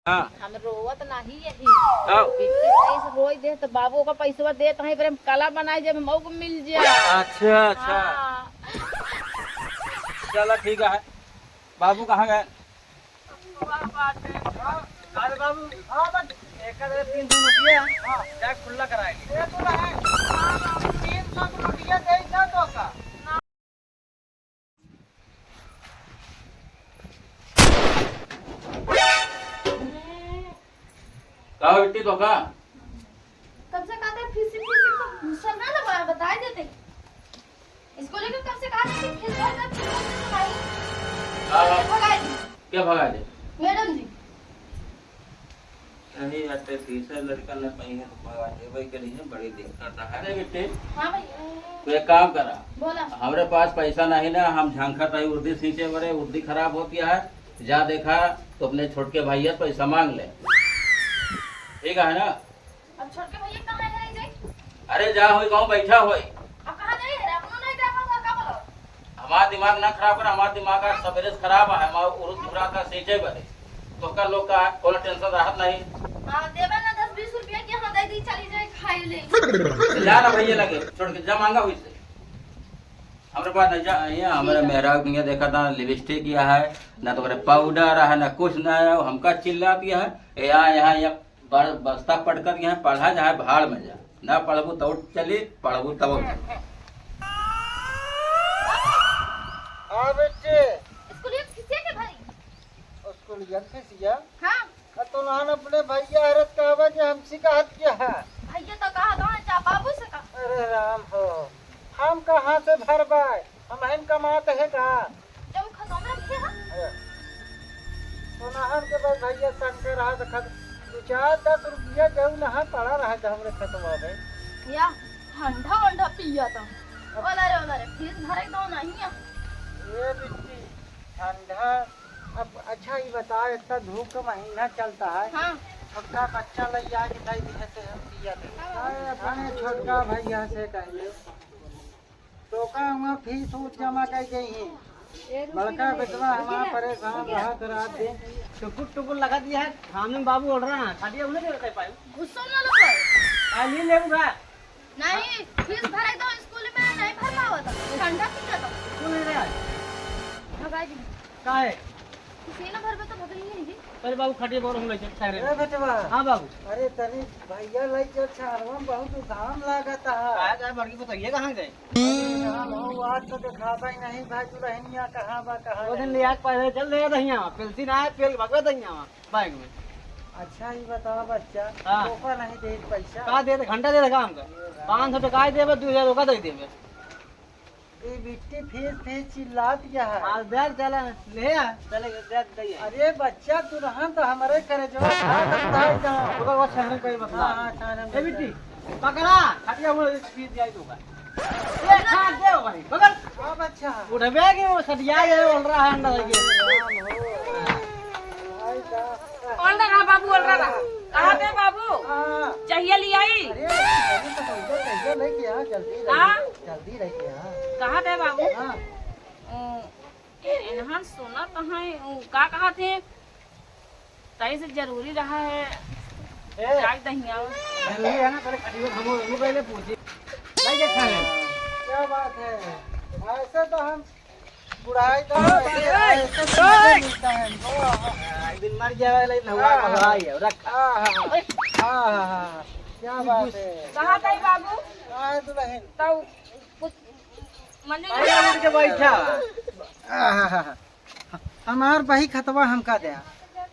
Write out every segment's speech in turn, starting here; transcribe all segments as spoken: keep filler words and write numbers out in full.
हाँ। हम रोवत नाही यही। हाँ। बिट्टी पैस रोई दे तो बाबू का पैसवा देत हैं, पर हम कला बनाई जब मऊ को मिल जा। अच्छा, अच्छा। हाँ। चला ठीक है। बाबू कहाँ गए? अरे बाबू, हाँ बस, एक आध तीन सौ रुपया, हाँ, जा खुला कराए। ये तो है। हाँ बाबू, तीन सौ रुपया दे जा तो का। का हो बिट्टी तो का? कब से कहते हैं फीस, फीस, फीस, तो घुसल ना लगा, बता देते। इसको लेकर कब से कहा था कि फीस भर दे, फीस भर दे, तो भाई, हाँ, हाँ। भगा दी। क्या भगा दे? मैडम जी। यही बात है, फीस है, लड़का न पाई है तो भगा देवे के लिए बड़ी दिक्कत है। अरे बिट्टी, हाँ भैया। तो एक काम करा। बोला। हमरे पास पैसा नहीं ना, हम झांखत है उर्दी सींचे बरे, उर्दी खराब होती है, जा देखा तो अपने छोटके भैया से पैसा मांग ले, ठीक है ना? अब छोटके भैया कहाँ है जाई? अरे जा होई कहूँ बैठा होई। अब कहाँ जाई है? अपनो नहीं देखा था, का बोलो? हमार दिमाग ना खराब कर, हमार दिमाग आज सवेरे से खराब है, हमार उरुद घुरा का सींचे बरे। तो का लोग का कोनो टेंशन रहत नहीं। हाँ, देवे ना दस बीस रुपया कि हाँ दे दी, चली जाए खाई ले। जा ना भैया लगे, छोड़ के जा मांगा हुई से। हमरे पास नहीं जा, ये हमरे मेहरारू के यहाँ देखा था लिपस्टिक किया है, ना तो पाउडर है, ना कुछ ना है, हमका चिल्लाती है, यहाँ, यहाँ, यहाँ बड़-, बस्ता पटकत यहाँ पढ़ा, चाहे भाड़ में जा, ना पढ़बू तब चली, पढ़बू तब चली। हाँ बेटे। स्कूलिया के फीसिया के भरी? स्कूलिया के फीसिया? हाँ। आ तो नहान अपने भैया हरत कहबा जे हमसे कहत क्या है? भैया तो कहा तो है, जा बाबू से कहा। अरे राम हो, हम कहाँ से भरबाए? हम हन कमात है का? जब खतम रखे है? अरे, तो नहान के बाद भैया शंकर रहा तो खत-, दो चार दस रुपया जऊ नहा पड़ा रहा था हमरे खतवा में। या ठंडा वंडा पिया था। अब ओला रे, ओला रे, फीस भरे दो नहीं है। ए बिट्टी, ठंडा। अब अच्छा ही बताओ, इतना धूप का महीना चलता है, हाँ। छोटका बच्चा लइया के दे दिए तो हम पिया नहीं। हाँ। अरे, अपने छोटका भैया से कहिए, तो का हुआ फीस ऊस जमा कर गई है। बड़का बेटवा हमारा परेशान रहत रात दिन। टुकुर टुकुर लगा दिया है, सामने में बाबू उड़ रहा है, खाली उन्हें नहीं कर पाए। गुस्सा ना लो भाई। आ, ले लेबू का? नहीं, फीस भरे तो स्कूल में नहीं भर पावत, ठंडा पी जाता। तू नहीं रहा। भगा दी। काहे? किसी ना भर में तो भगई है जी। अरे बाबू, खटिया पर हम ले चल, ठहरे। ए बेटवा। हाँ बाबू। अरे तनी भैया ले चल, छानवा में बहुत उधाम लागत है। काहे, काहे बड़की बताइए कहाँ गए? अरे राम हो, आज तो दिखाता ही नहीं भाई, दुल्हनिया कहाँ बा, कहाँ वो दिन नहीं? ले आके पहले चल रहे दहिया, पेलसी ना आए, पेल भगवे दहिया। बैंक में। अच्छा, ये बताओ बच्चा, हाँ। तोहफा नहीं दे पैसा? का दे दे, घंटा दे दे काम का। ये राम। पाँच सौ टका ही देबे, दो हजार ओका दे देबे। ये बिट्टी फीस, फीस चिल्लात क्या है? हाँ, दे, चले, ले आ, चले, दे, दे। अरे बच्चा, तू रहा तो हमारे करे जो, हाँ, तो उधार दो। ओकर बाद छानन कहीं बता। हाँ, हाँ, छानन ए बिट्टी, पकड़ा, खटिया वो फीस दिया दूंगा। ये खा दे भाई, बगल। हाँ, बच्चा। उठबे के वो सटिया जाए, बोल रहा है अंडा के। ओल रहा बाबू, ओल रहा। कहाँ थे बाबू? हाँ। चाहिए ले आई? अरे, अरे, तो उधर कैसे लेके आ, जल्दी हाँ? रहिए, जल्दी रहिए, हाँ। कहाँ थे बाबू? हाँ। ओ, एनहन सुनत हैं, उ का कहत हैं? तई से जरूरी रहा है। ए, चाय दहिया। जरूरी है ना, पहले खड़ी हो, हम, हम पहले पूछी। नहीं देखा है। क्या बात है? ऐसे तो हम बुढ़ाई तो हाँ, ऐसे, हाँ, ऐसे तो हाँ। नहीं मिलता है हमको। एक दिन मर गया वाला, लेकिन हुआ हाँ, हाँ। भगवाई है, रख। हाँ, हाँ, हाँ। हाँ, हाँ, हाँ। क्या बात है? कहाँ गई बाबू? कहाँ है दुल्हन? तो कुछ मंदिर अरे, उठ के बैठा। आहा, हमार बही खतवा हमका दे,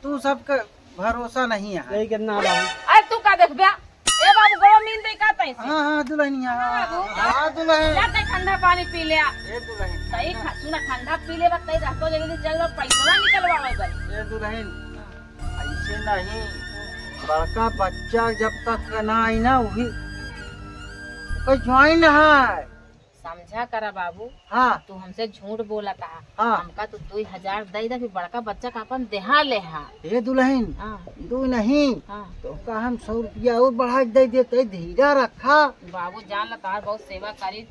तू सबके भरोसा नहीं है। यही कितना बाबू? अरे तू का देखबे? ए बाबू, गोड़ो मीन दे का तैसे? हाँ, हाँ, दुल्हनिया, हाँ, बाबू। हाँ, दुल्हन। जा तै ठंडा पानी पी ले आ। ए दुल्हन। तई खा-, सुना, ठंडा पी ले, बस तई रहतो, लेकिन चल लो, पैसवा निकलवावे बस। ए दुल्हन, ऐसे नहीं, बड़का बच्चा जब तक ना आई ना, वही कोई ज्वाइन है। समझा करा बाबू। हाँ। तू हमसे झूठ बोला था। हाँ। हमका तू दो हजार दे दे, फिर बड़का बच्चा का अपन देहा ले हा। ए दुल्हन, हाँ। दो नहीं, हाँ। तो का हम सौ रुपया और बढ़ा के दे देते, धीरा रखा। बाबू जान ला तार बहुत सेवा करी।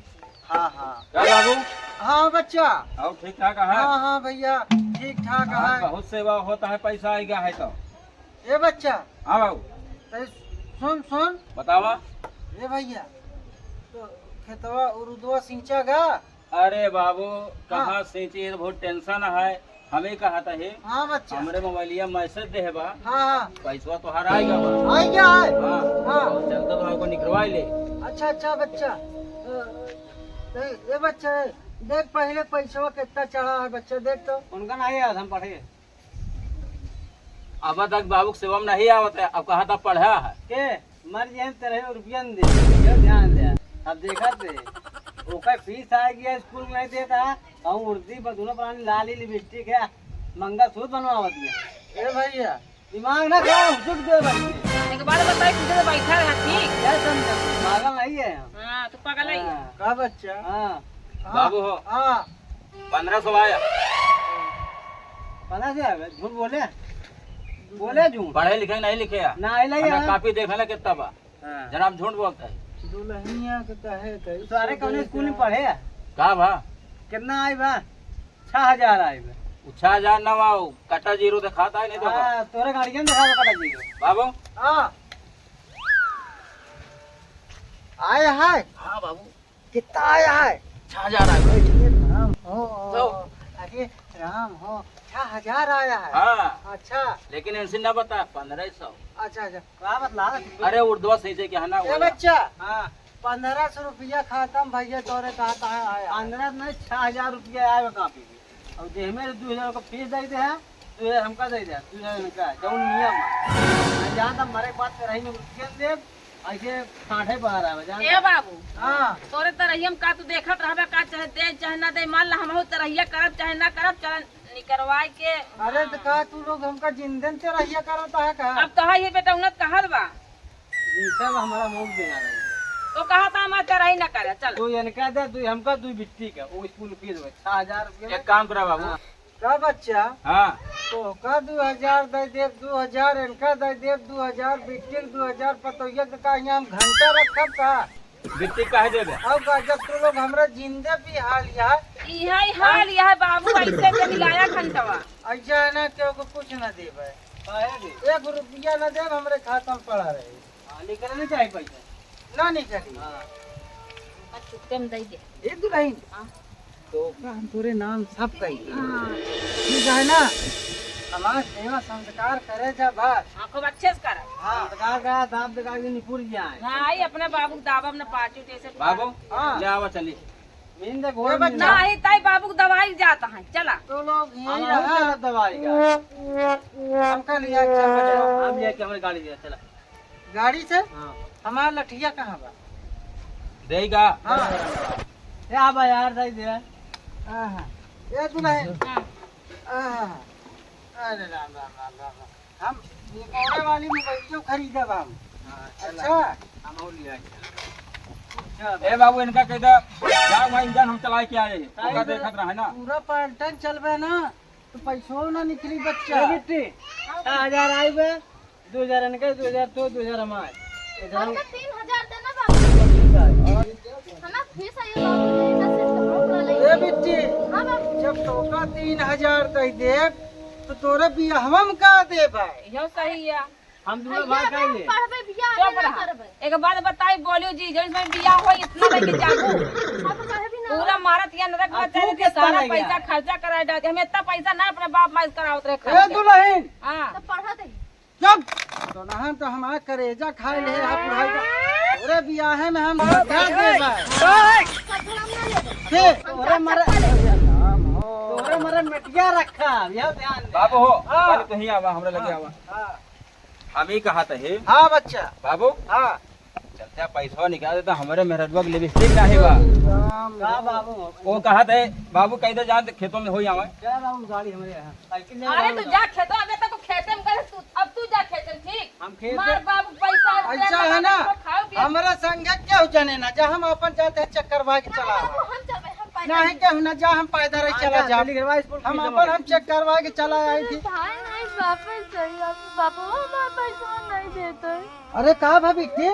हाँ, हाँ। क्या बाबू? हाँ बच्चा। और ठीक ठाक है? हाँ, हाँ भैया, ठीक ठाक हाँ, है। बहुत सेवा होता है, पैसा आएगा है तो। ए बच्चा। हाँ बाबू। तै सुन, सुन। बतावा। ए भैया, तो खेतवा उरुदवा सींचा गा? अरे बाबू, हाँ। कहाँ सींची, ये तो बहुत tension है। हमें कहा था हे, हाँ बच्चा। हमरे मोबाइलिया message दे बा। हाँ, हाँ। पैसवा तोहार आइगा बा। आइगा है? हाँ। हाँ। और चलता तो आपको निकलवा ले। अच्छा, अच्छा बच्चा। ए, ए, ए बच्चा, देख पहले पैसवा कितना चढ़ा है बच्चा, देख तो। उनका नहीं याद, हम पढ़े। अब तक बाबू के सेवा में नहीं आवत है, अब कहा था पढ़ा है। के? मर जाए तेरे रुपया न दे, ये ध्यान दे। अब देखा थे, ओकर फीस आ गया, स्कूल में नहीं देता, और उर्दी पर दोनों प्राणी लाली लिपस्टिक है, मंगलसूत्र बनवावत है। ए भैया, दिमाग ना खाओ, झुक दे बच्चे। एक बात बताई, सीधे से बैठा रहा, ठीक? क्या समझा? पागल नहीं है हम। हाँ, तो पागल ही है। हाँ। का बच्चा? हाँ। हाँ, बाबू हो। हाँ। पन्द्रह सौ आया। पन्द्रह सौ आया, झूठ बोले? बोले झूठ। पढ़े लिखे नहीं लिखे है? ना, नहीं हमरा है। कॉपी देख ले कितना बा। हाँ। जनाब झूठ बोलता है। दुल्हनिया के कहे कही तो अरे कौन स्कूल में पढ़े है? का बा? कितना आई बा? छह हजार आई बा। वो छह हजार ना बा, वो कटा जीरो दिखाता है, नहीं तो का? हाँ, तोरे गाड़िया में दिखाता कटा जीरो। बाबू। हाँ। आया है? हाँ बाबू। कितना आया है? छह हजार आया है। अरे राम हो, तो? अरे राम हो, छह हजार आया है। हाँ। अच्छा। लेकिन इनसे ना बता, पन्द्रह सौ। अच्छा, अच्छा। का बतला? अरे उर्दवा सही से क्या है ना, ए वो बच्चा। हाँ। पन्द्रह सौ रुपया खाता में भैया तोरे कहा कहाँ आया है? पन्द्रह नहीं, छह हजार रुपया आया है कॉपी में। और जे हमें दो हजार का फीस दे दे है, दो हजार हमका दे दे, दो हजार इनका, जौन नियम है। मैं जानता मरे के बाद तेरह ही में रुपया दे, ऐसे ठाठे बाहर आवे, जानता? ए बाबू, हाँ। तोरे तरहिया में का तू देखत रहबे का, चाहे दे चाहे ना दे, मान ला हमहू तरहिया करब चाहे ना करब, चल निकरवाए के। अरे तो का तू लोग हमका जिंदन से रहिया करत है का? अब कहा ये बेटा उन्नत कहल बा। ई सब हमारा मुंह में आ रही है। तो कहा था हमारा तरही ना करे, चल। तू इनका दे, तू हमका, तू बिट्टी का, वो स्कूल फीस में छह हजार रुपया। एक काम करा बाबू। हाँ। का बच्चा? हाँ। तो का दो हजार दे देब, दो हजार इनका दे देब, दो हजार बिट्टी के, दो हजार पतोहिया के, का यहाँ हम घंटा रखब का? बिट्टी काहे देबे? अब का जब तू लोग हमरा जिंदे भी हाल यह इहे हाल यह बाबू, ऐसे के मिलाया घंटवा। ऐसा है ना, केहू को कुछ ना देबे। काहे दे? एक रुपया ना देब, हमरे खाता में पड़ा रहे। हाँ, निकलने चाहे पैसा। ना निकली। हाँ। बस चुपके में दे दे। ए दुल्हन, हाँ। तो का हम तोरे नाम सब कही। हाँ। ठीक है ना? हमार सेवा संस्कार करे जा बस। हाँ, खूब अच्छे से कर। हाँ। संस्कार का दाब दगा के निपुर जाए। हाँ, आई अपने बाबू के दाबब न पाचू जैसे बाबू, हाँ। ले आवा चली। मीन दे घोर ए बच्चा। मीन। नहीं, ताई बाबू के दवाई जाता है, चला। तो लोग यहीं हम रहा। चला दवाई का। हमका लिया, अच्छा बच्चा। हम लिया के हमारी गाड़ी लिया, चला। गाड़ी से? हाँ। हमार लठिया कहाँ बा? देगा। हाँ। ए, आबा यार, दे दे। आहा। ए, दुल्हन। हाँ। आहा। अरे राम, राम, राम, राम, राम। हम ये कोने वाली मोबाइल क्यों खरीदब हम? हाँ, चला। अच्छा। हम और लिया, चला। ए बाबू, इनका कह दे, जाओ भाई, इंजन हम चला के आए हैं। ओका देखत रहे ना। पूरा पलटन चलबे ना, तो पैसो ना निकली बच्चा। ए बिट्टी, छह हजार आई बे। दो हजार इनके, दो हजार तो, दो हजार हमार। इधर हम हमका तीन हजार देना बाबू। ठीक है। और हमार फीस आई बाबू, यही ना से तो हम ना लेंगे। ए बिट्टी, हाँ बाबू। जब तोका तीन हजार दे देब, तो तोरे बियाहवा में का देब है? यह सही है। हम दुनो भैया, भाई कह ले। पढ़बे बियाह चुप ना रहा। करबे। एक बात बताई, बोलियो जी, जब मैं बियाह हो इतना लेके जाबू। हम पढ़बे ना। पूरा मारत या नरक अब मचा तू देती, कितना सारा लग गया? पैसा खर्चा करा डालती। हम इतना पैसा ना अपने बाप माई से करावत रहे ए खर्चा। दुल्हन। हाँ। तो पढ़त ही। चुप! तो नहन तो हमार करेजा खाए ले है बुढ़ाई का। तोरे बियाहे में हम सधा देबा। के? तोरे मरे, तोरे मरे मेटिया रखा, यह ध्यान दे। बाबू हो, हाँ। पहले तो ही आवा, हमरा लगे आवा। हाँ। हम ही कहा थे। हाँ बच्चा। बाबू। हाँ। चलते आप पैसा निकाल देता, हमारे मेहररुआ के लिपस्टिक ना है बा। राम का बाबू? वो कहा थे, बाबू कह दे जान खेतों में हो आवे। क्या बाबू गाड़ी हमारे यहाँ? साइकिल ले अरे आओ तू ना। जा खेतो, अबे तक खेते में करे तू, अब तू जा खेते में, ठीक? हम खेत मार बाबू पैसा अच्छा है ना, खाओ पियो। हमरा संगे क्यों जाने ना, जा हम अपन जाते हैं चक्कर भाग चला। हम चलबे, हम पैदल नहीं ही। क्यों ना जा, हम पैदल ही आ चला जा, जा। चली गई, स्कूल हम की अपन जमा। हम चक्कर भाग चला आई थी। भाई नहीं, वापस जाइए, आप बाबू हमारा पैसा नहीं देते। अरे का भाभी के?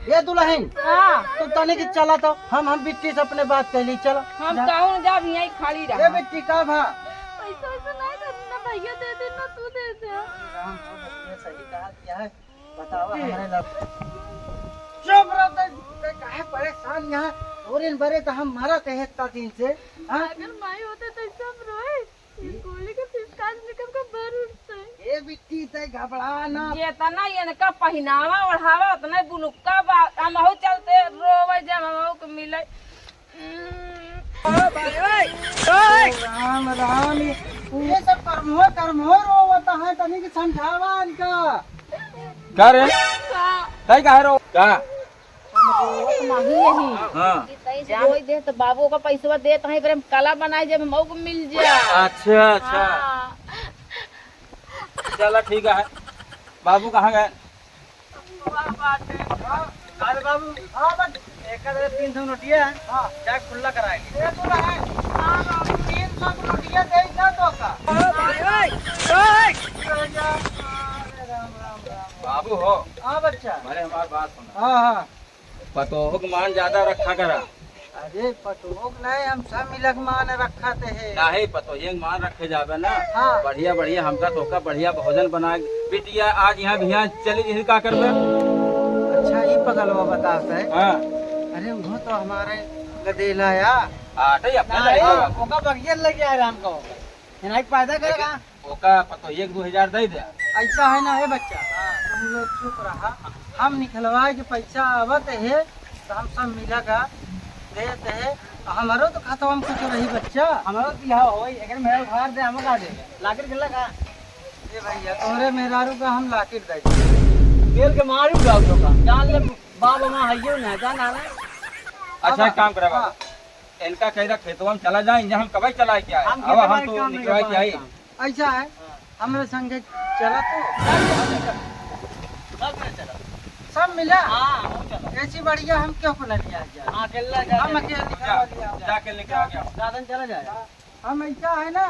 ए दुल्हन, हाँ। तू तने के चला तो, हम, हम बिट्टी से अपने बात कर ली, चला। हम जा। कहूँ जा, यहीं खड़ी ए रहा। बिट्टी, का भा? पैसा वैसा नहीं देते ना भैया दे दे ना, तू दे दे। राम, हाँ, बतिया सही कहा क्या है, बतावा हमरे लग। चुप रह, ते, ते काहे परेशान यहाँ? तोरे बरे तो हम मरत है इतना दिन से, हाँ? अगर माई होते तो सब रोए। ये गोली के फिसकास निकल के भर उठते। ए बिट्टी, ते घबरा ना। ये तना इनका पहिनावा ओढ़ावा उतना बुलुक्का बा, हमहू चलते रोवे जब हमहू के मिले। राम, राम, ये, ये सब करमो, करमो रोवत है, तनी के समझावा इनका। का रे? का? तई काहे रो? का? हम रोवत नाही यही। हाँ। तई से रोई दे तो बाबू का पैसवा देत है, फिर हम कला बनाए जब हमहू के मिल जा। अच्छा, अच्छा। हाँ। चला ठीक है। बाबू कहाँ गए? वाह बात है। हाँ, काले बाबू। हाँ, बस। एक का तीन सौ नोटिया है। हाँ। जा खुला कराएंगे। ये तो है। हाँ, बाबू, तीन सौ की नोटिया दे ना तो का। हाँ, भाई, भाई, भाई। अरे राम, राम, राम। बाबू हो। हाँ, बच्चा। अरे हमार बात सुना। हाँ, हाँ। पतोह के मान ज्यादा रखा करा। अरे पतोह के नहीं, हम सब मिलक मान रखत है। काहे पतोहिया के मान रखे जाबे ना। हाँ। बढ़िया बढ़िया हमका तोहका बढ़िया भोजन बना के। बिटिया आज यहाँ बिहान चली जइही का करबे? अच्छा, ई पगलवा बतावत है। हाँ। अरे वो तो हमारे गदेला या। आटे अपने नहीं, लड़का। ओका बगिया लग जाए राम का। हिनाई पैदा करेगा। ओका पतोहिया के दो हजार दे दे। ऐसा है ना, ए बच्चा, तुम लोग चुप रहा। हम निकलवाए के पैसा आवत है, तो हम सब मिला का देत है। हमारो तो खतवा में कुछ रही बच्चा। हमारो तो यह होई, अगर मेरा उधार दे, हम का दे? लाकर के लगा। ए भैया, तोहरे मेहरारू का हम लाकर दे। तेल के मारू जाओ तो का। जान ले, बाप माँ हइयो ना, जान आना। अच्छा, अब एक काम करा बाबा। हाँ। इनका कह दा खेतवा में चला जाए, यहाँ हम कबई चला के आए। हम अब खेतवा हम में तो काम नहीं निकलवा कर के आई। पाएंगे। ऐसा है, हाँ। हमरे संगे चला तू। सब चला। सब मिला? हाँ, हम चला। ऐसी बढ़िया हम क्यों को नहीं लिया जाए? हाँ, अकेला जा हम रहे। अकेले निकलवा लिया जाए। जाके लेके आ गया। दादन चला जाए। हाँ, हम ऐसा है ना,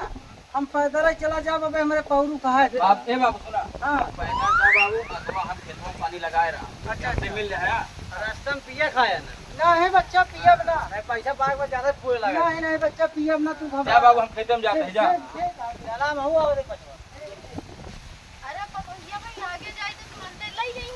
हम पैदल ही चला जाब, अबे हमरे पौरू कहा है। बाप, ए बाबू सुना। हाँ। पैदल जा बाबू, अथवा हम खेतवा में पानी लगाए रहा। अच्छा, से अच्छा। मिल जाए। रास्ता में पिया खाया ना। नहीं बच्चा, पियब ना। नहीं, पैसा पाए के बाद ज्यादा पूरे लगा। नहीं, नहीं बच्चा, पियब ना, तू घबरा। जा बाबू, हम खेते में जाते हैं, जा। ठीक, ठीक, ठीक। चला, हम हुआ और बचवा। अरे पतोहिया भाई, आगे जाए तो तुरंते लई जाई।